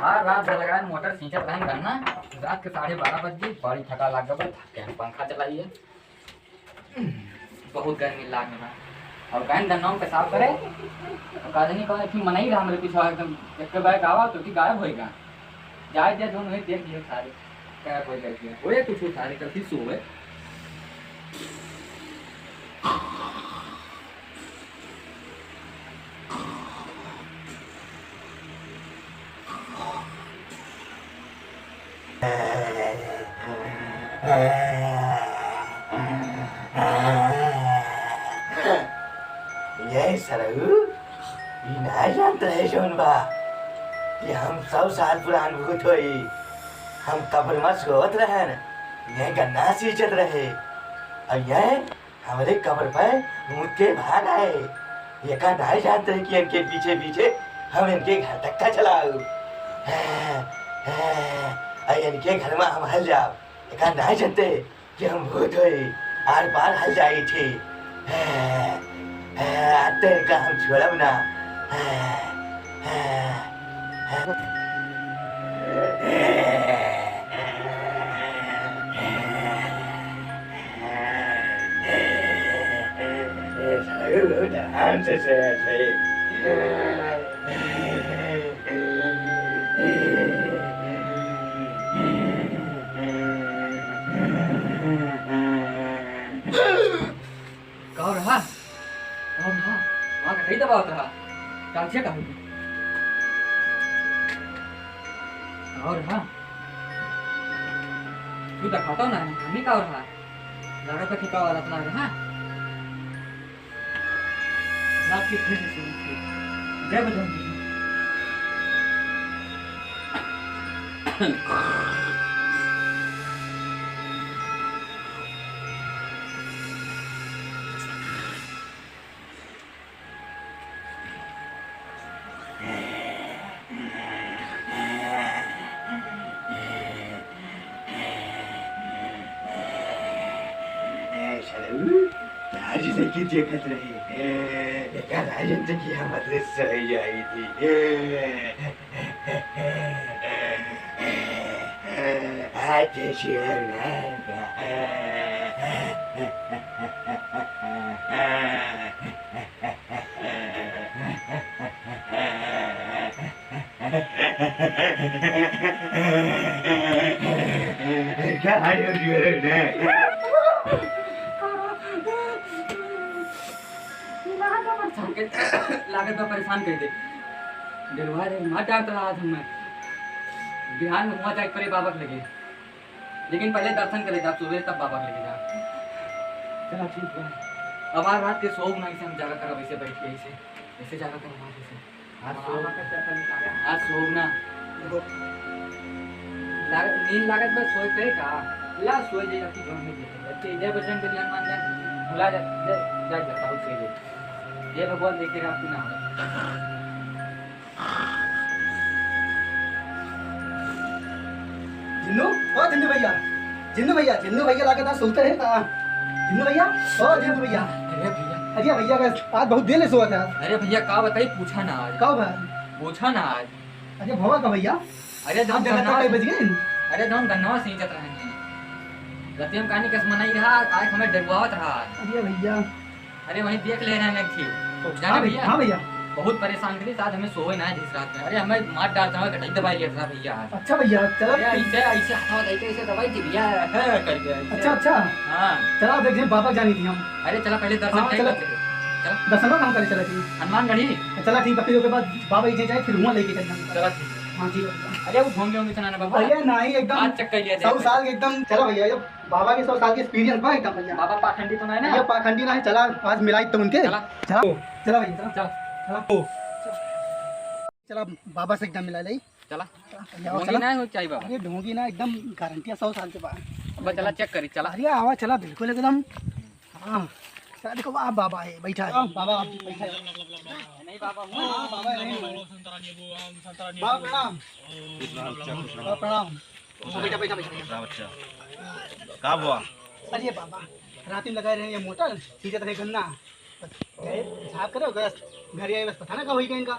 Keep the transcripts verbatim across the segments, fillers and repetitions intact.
हाँ, रात भर लगाए मोटर सींचत रहन गन्ना, रात के साढ़े बारह बज गई, बड़ी थका लाग गबा, थक के हम पंखा चलाइए। बहुत गर्मी लाग रहा। और कहन गन्ना में पेशाब करे, और कहनी कहा कि मनई रहा हमरे पीछे एकदम, एक बार गावा तो कि गायब होएगा। जाए दे दोनों ही देख लियो सारे, गायब हो जाएगी। ओए कुछ सारे कल फिर सोए। ये सरऊ, ई नाय जानत रहे जौन बा कि हम सौ साल पुरान भूत होई। हम कब्र में सोवत रहन, ये गन्ना सींचत रहे, और ये हमरे कब्र पे मुड़ के भाग आए। एका नाय जानत रहे कि इनके पीछे पीछे हम इनके घर तक का चलाऊ। और इनके घर में हम हल जाओ। एका नाय जानते कि हम भूत होई, आर पार हल जाई थी। आते इनका हम छोड़ब ना। का रहा? का रहा? वहाँ का कई दबावत रहा? टांचिया का होगी? का रहा? तू तो खाता ना है, हमें का रहा? लागत है कि का वाला अपना रहा? रात की फिर से शुरू की। जय बजरंग बली। ए, सरऊ, राज से की देखत रहे। ए, एका राजन से की हम अदृश्य हो जाई थी। ए, आज शिव नाम का। लागत बा परेशान कर दे। डेरवा रे, मार डालत रहा आज हमें। बिहान में हुआ जाए परे बाबा के लगे, लेकिन पहले दर्शन करे जा, सुबह तब बाबा के लगे जा। चला ठीक बा। अब आज रात के सोओ ना, ऐसे हम जागा करब, ऐसे बैठ के, ऐसे, ऐसे जागा करब आज, ऐसे। आज सो, आज सोओ ना। लाग-, नींद लागत बा, सोए पे का? ला, सोए जाए, आपकी जौन है, जैसे जय बजरंग बली, हनुमान जान, भुला जा, जा, जा, जा, बहुत सही है। जय भगवान, देखे रात की ना हो। जिन्नू, ओ जिन्नू भैया, जिन्नू भैया, जिन्नू भैया लागत आज सोते हैं का? जिन्नू भैया, ओ जिन्नू भैया। अरे भैया। अरे भैया, बस आज बहुत देर ले सोवत है। अरे भैया, का बताई, पूछा ना आज। का बा? पूछा ना आज। अरे भवा का भैया? अरे जौन आप जगह गन्नवा कई से-, बज गए? अरे जौन गन्नवा सींचत रहनी। रतिया में कहानी कस मनई रहा, आज हमें डरवावत रहा। अरे भैया। अरे वहीं देख ले रहे हैं एक चीज। तो जाने हाँ भैया, भैया, हाँ भैया। बहुत परेशान करी, साथ हमें सोए ना है जिस रात में। अरे हमें मार डालता हुआ कटाई दबाई लिया था भैया। अच्छा भैया, चला। अरे ऐसे, ऐसे हथवा दे के ऐसे दबाई थी भैया, है करके ऐसे। अच्छा, अच्छा। हाँ। चला देख, बाबा जानी थी हम। अरे चला पहले दर्शन हाँ, कर चला। लेते हैं। चला। दर्शन हम करे चला जी। हनुमानगढ़ी। चला ठीक बा, फिर ओके बाद बाबा जी जाए, फिर हुआ लेके चलना। चला ठीक। हाँ, ठीक है। अरे वो घूम गए होंगे चला ना बाबा। अरे नहीं, एकदम आज चक्कर लिया जाए। सौ साल के एकदम। चला भैया, ये बाबा के सौ साल के experience बा एकदम भैया। बाबा पाखंडी तो नहीं ना? ये पाखंडी नहीं, चला आज मिलाई तो उनके। चला। चला। चला भैया, चला। चला। चला। चला, बाबा से एकदम मिला ले। चला। चला, भैया, ढोंगी चला। ना हो चाहे बाबा। अरे ढोंगी ना, एकदम गारंटी है, सौ साल के बाद। अब चला check करी, चला। अरे आवा, चला, बिल्कुल एकदम। हाँ। चला, देखो, आप बाबा है, बैठा है। हाँ, बाबा, आप बैठा है। नहीं बाबा, हूँ। हाँ, बाबा है। बाबा, प्रणाम। बाबा, प्रणाम। बैठा, बैठा, बैठा, बैठा। अच्छा। का हुआ? अरे बाबा, रात में लगाए रहे ये मोटर, सींचत रहे गन्ना। गए, पेशाब करे, बस घर आए, बस पता ना का होई गए इनका।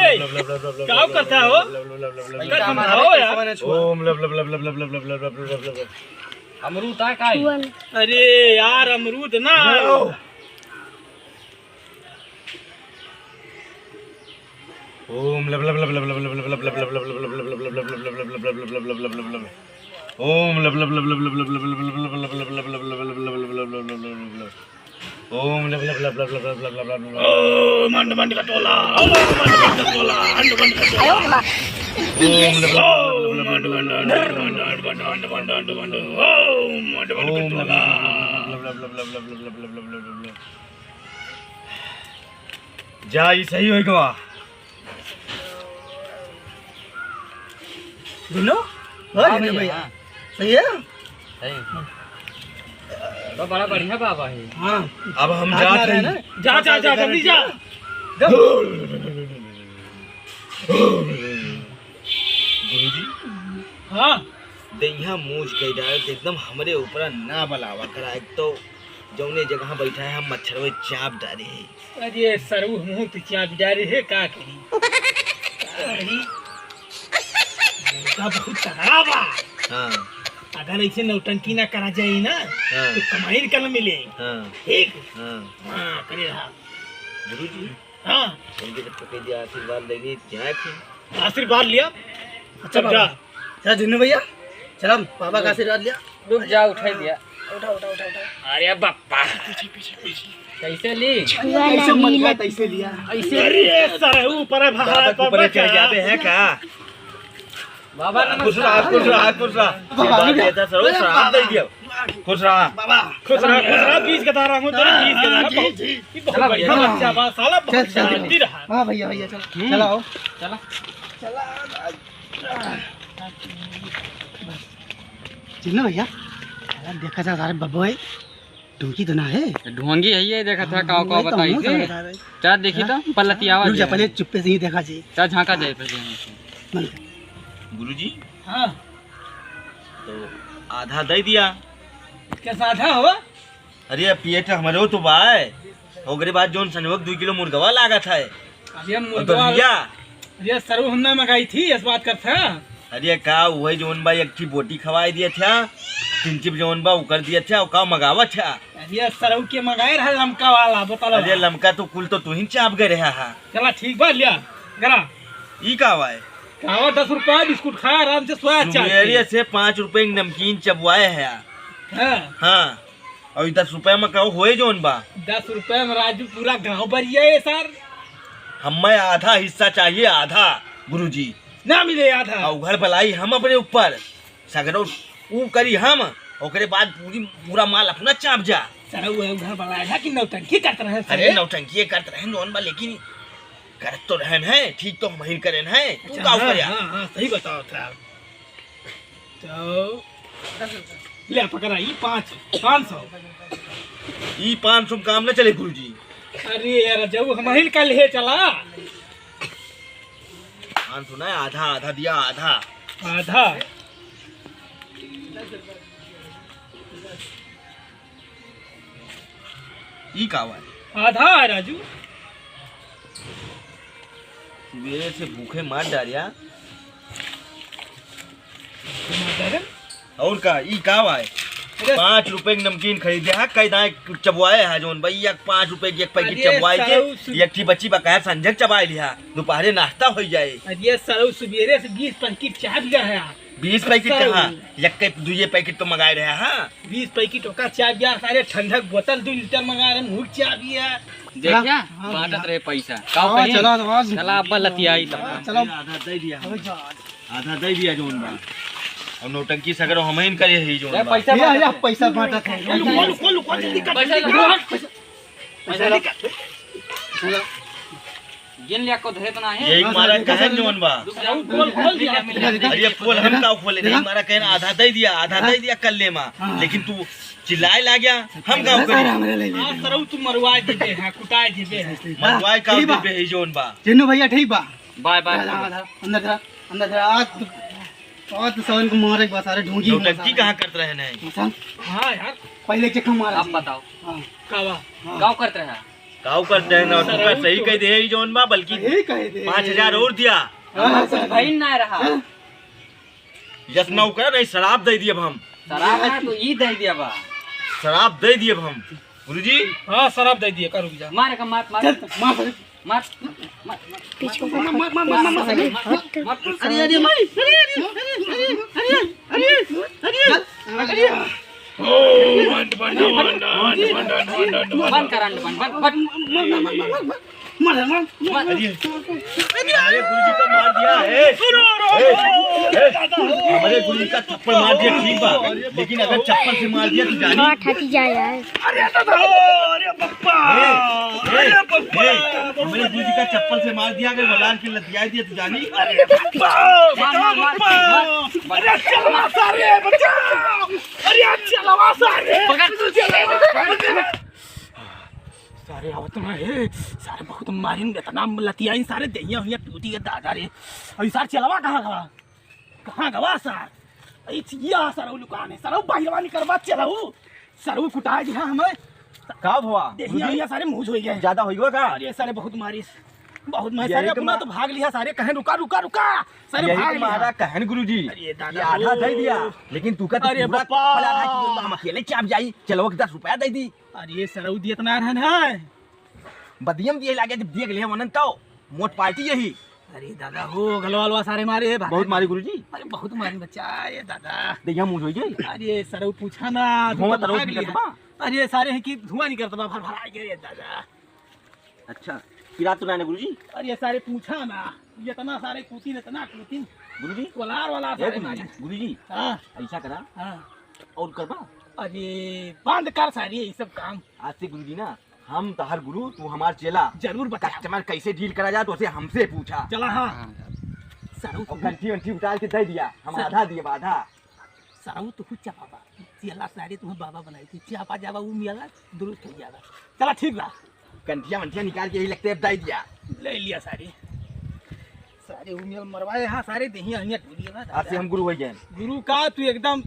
ए, का करता हो? का समझाओ यार। ओम लब लब लब लब लब लब लब लब लब लब। अमरूद है का? अरे यार, अमरूद ना। ओम लब लब लब लब लब लब लब लब लब लब लब लब। ओम लब लब लब लब लब लब लब लब लब लब। ओम लब लब लब लब लब लब लब लब लब लब। ओम अंड मंड का टोला, ओम अंड मंड का टोला, अंड मंड का टोला। ओम लब लब लब लब लब लब लब लब। ओम अंड मंड, अंड मंड, अंड मंड, अंड मंड का टोला। जा, ई सही होई गवा। दुनो? हाँ हाँ भैया, भैया। हाँ। सही है? सही। तो बड़ा बढ़िया बाबा है। हाँ। अब हम हाथ जात मारा है हई। ना? जा, जा, जा, जल्दी जा। जा। गुरुजी। हाँ। देहिया मूछ के डाल, एकदम हमरे ऊपर ना बलावा करा, एक तो जौने जगह बैठा है, हम मच्छरवे चाप डारे है। अरे सरऊ, हमहू तो चाप डारे है, का करी? अरे, मुर्गा बहुत तगड़ा बा। हाँ। अगर ऐसे नौटंकी ना करा जाए ना, हाँ। तो कमाई का ना मिले। हाँ। ठीक? हाँ। हाँ, करे रहा। गुरुजी। हाँ। उनके जब पकड़ दिया, आशीर्वाद लेने जाए थे। आशीर्वाद लिया? अच्छा तब बाबा। जा। चला जिन्नू भैया, चला बाबा का आशीर्वाद लिया। रुक जा, उठाई दिया। उठा, उठा, उठा, उठा। अरे बाप्पा। पीछे, पीछे, पीछे। कैसे ली? कैसे मन का तैसे लिया। ऐसे। अरे सर, ऊपर है, बाबा बाहर के ऊपर पर चढ़ क्या? जाते हैं क्या? बाबा खुश रहा, नमस्कार। खुश रहा, खुश रहा। बाबा, आशीर्वाद देता सर, अरे शराब दे बाबा। दिया। खुश रहा। बाबा। खुश रहा, खुश रहा, बीस का धारा हूँ, तेरे बीस का धारा, हाँ, जी, बहुत, जी। ये बहुत चला बढ़िया भैया। बच्चा बा, साला बहुत चल, चल। शांति रहा। हाँ भैया, भैया, चल। हम्म। चला आओ। चला। चला। चिन्नू भैया, अरे देखा जा सारे बब्बो है, ढोंगी तो ना है? ढोंगी है ये, देखा था, हाँ, काव, काव वही तो बताई हमहूँ थे। समझ आ रहा है। चार देखी हाँ? तो, पलतियावा रुक जा, जे। पहले चुप्पे से ही देखा जी। चार झांका हाँ। जाए पहले यहाँ से। बंद कर। गुरुजी। हाँ। तो आधा दे दिया। कैसा आधा हो? अरे, अब पेट हमरो तो बाय। ओकरे बाद जौन संजोग दुई किलो मुर्गवा लागत है। अरे, और मुर्गवा दलिया। अरे, सरऊ हम ना मंगाई थी, इस बात करत है। अरे, का वही जौन बा, एक ठी बोटी खवाई दिया था, तीन चिप जौन बा, उ कर दिया था, और का मंगावा था? अरे, सरऊ के मंगाए रहा लमका वाला, बोतल अरे, वाला। लमका तो कुल तो तू ही चाप गए रहा है। चला, ठीक बा, लिया, गरा। ई का बा है? खावा, दस रुपया बिस्कुट खा, आराम से सोया, चाय सुबेरे पी। से पाँच रुपए की नमकीन चबवाए है। हाँ। हाँ। और ई दस रुपया में का होए जौन बा? दस रुपया में राजू पूरा गांव भरिया है सर। हमें आधा हिस्सा चाहिए, आधा, गुरुजी। ना मिले आधा। और घर बलाई हम अपने ऊपर, सगरो ऊ करी हम, ओकरे बाद पूरी, पूरा माल अपना चाप जा। सर, वो घर बलाई है कि नौटंकी करत रहे सर? अरे, नौटंकी करत रहे जौन बा, लेकिन करत तो रहन है, ठीक तो हमहिन करेन है, तू अच्छा, का हाँ, करे? हाँ, हाँ, सही बताओ था। तो ले पकड़ा, ई पाँच, पाँच सौ। ई पाँच सौ में काम न चले गुरुजी। अरे यार, जब हमहिन का ले चला। पाँच सौ ना, आधा, आधा दिया, आधा। आधा? ई का हुआ है? आधा है राजू। सुबेरे से भूखे मार डारिया। मार डारे? और का, ई का हुआ है? अरे। पाँच रुपए की नमकीन खरीदे हा, कई दाएं चबवाए हा जौन बा, ई एक पाँच रुपए की एक पैकेट अरे चबवाए के, साऊ सु- एक ठी बच्ची बकाया संझक चबाए लिहा, दोपहरे नाश्ता हो जाए। अरे साऊ, सुबेरे से बीस पैकेट चाह दिया है। बीस पैकेट साऊ। कहाँ? यक्के दुइये पैकेट तो मंगाए रहे, हाँ? बीस पैकेट ओका चाय बिया, सारे ठंडक बोतल दुई लीटर मंगा रहे, मुँह चाय बिया। देखिया, हाँ, हाँ, बांटत भैया। रहे पैसा। का हाँ, कहीं? चला, चला। चला, अब लतियाई तो। हाँ, चला। आधा दे दिया हमने। आधा दे दिया जौन बा। अब नौटंकी सगरो हमहिन करे ही जौन ए, बा। पैसा ये, बांटत ये रहे। पैसा बांटत है। खोल, खोल, खोल, जल्दी कर, पैसा जल्दी कर। पैसा पैसा ला। ला। गिन लिया को धरे तो ना है। यही हाँ, मारा सर, कहन सर, जौन बा। रुक जा, खोल, खोल दिया। अरे, ये खोल हम का खोले, नहीं मारा कहन आधा दे दिया, आधा दे दिया कल्ले मा। हाँ। लेकिन तू चिल्लाए लाग गया, हम का सर, करी? हमरे ले ले। हाँ, सरऊ तू मरवाए देबे, हाँ, कुटाए देबे। मरवाए का ठीक बा। देबे ही जौन बा। चिन्नू भैया ठीक बा। Bye, bye. आधा, आधा, अंदर जा, अंदर जा, आज तो, आज तो सावन को मारे एक बार सारे ढूंढी नौटंकी कहाँ करत रहे नहीं? हाँ यार। पहले चक्कर मारा आप जी। बताओ। हाँ। का बा? हाँ। का करत रहे? काऊ करते हैं ना, सर, तुमका सही तो कह दे, ही जौन बा, बल्कि सही कह दे। पाँच हजार और दिया। हाँ, कुछ सर। भइल ना रहा। हाँ। यस ना ओकरा नहीं, शराब दे दिए अब हम। शराब ना, तो ई दे दिया बा। शराब दे दिए अब हम। गुरुजी? हाँ, शराब दे दिए, का रुक जा। मार का, मार, मार। चल, मार, सर। मार, मार, मार, मार। पीछे मार, मार, मार, मार, मार, मार, मार। हट। अरे, अरे, मार। अरे, अरे, अरे। Oh, my बंद कर, बंद, बंद, बंद। मर, मर, मर, मर। अरे, हमारे गुरुजी का मार दिया है। ए, ए, हमारे गुरुजी का चप्पल मार दिया, ठीक बा, लेकिन अगर चप्पल से मार दिया तो जानी। हाँ, ठाठी जाए यार। अरे दादा, अरे पप्पा, ए, ए, अरे पप्पा, ए, हमारे गुरुजी का चप्पल से मार दिया, अगर वलार के लतिया दिया तो जानी। अरे पप्पा, मार, मार, मार, पप्पा, मार। अरे चलवा सारे, बचाओ। अरे चलवा सारे, पकड़। चलवा। सारे आवत ना है, सारे बहुत मारिन, इतना लतियाइन, सारे देहिया हुइया टूटी है दादा रे। अभी सारे चलवा कहाँ गवा? कहाँ गवा सार? अरे चिया सारे लुकाने, सारे बहिरवा निकरवा चलऊ। सारे कुटाए दिया हमें। का भवा? देहिया हुइया सारे मुँह होइ गए। ज्यादा होइ गवा का? अरे सारे बहुत मारिस, बहुत मारिस। यही सारे तो अपना मार- तो भाग लिया सारे, कहें रुका, रुका, रुका। सारे यही भाग तो मारा लिया। कहें गुरुजी। अरे दादा ये आधा रो। दे दिया, लेकिन तू का तो अरे पूरा पप्पा। फला रहा कि हम अकेले चाप जाई। चलो, एक दस रुपया दे दी। अरे सरऊ दियत ना रहन है। बदियम दिए लागे जब दिए गले वनन तो मोट पार्टी यही। अरे दादा हो, गलवा लवा सारे मारे है भाई। बहुत मारे गुरुजी। अरे बहुत मारे बच्चा, अरे दादा। दे यहाँ मुँह धोई गई। अरे सरऊ पूछा ना, तू धुआं तो तरह भाग निकलत लिया। बा। अरे सारे हैं कि धुआं निकलत बा, भर भर आ गए दादा। अच्छा, पिरात तो ना गुरुजी। अरे सारे पूछा ना, इतना सारे कूतिन, इतना कूतिन। गुरुजी, कोलार वाला ए सारे गुरुजी, मारे। गुरुजी, हाँ। ऐसा करा। हाँ। और करबा? अरे बंद कर सारे ये सब काम। आज से गुरुजी ना, हम तहर गुरु, तू हमार चेला। जरूर बता। कस्टमर कैसे डील करा जाए तो उसे हमसे पूछा। चला हाँ। सरऊ और तू कंठी वंठी उतार के दे दिया, हम सर- आधा दिए, आधा। सरऊ तू खुद चपाबा। चेला सारे तुम्हें बाबा बनाई थी। चपा जाबा ऊ मियाला दुरुस्त हो जाबा। चला ठीक बा। कंठिया वंठिया निकाल के यही लगते अब दे दिया। ले लिया सारे। सारे ऊ मियाला मरवाए हाँ सारे देहिया हनिया टूट गया। आज से हम गुरु हो गए। गुरु का तू एकदम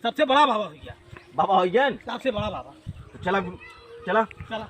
सबसे बड़ा बाबा हो गया। बाबा हो गए? सबसे बड़ा बाबा। तो चला गुरु, चला। चला।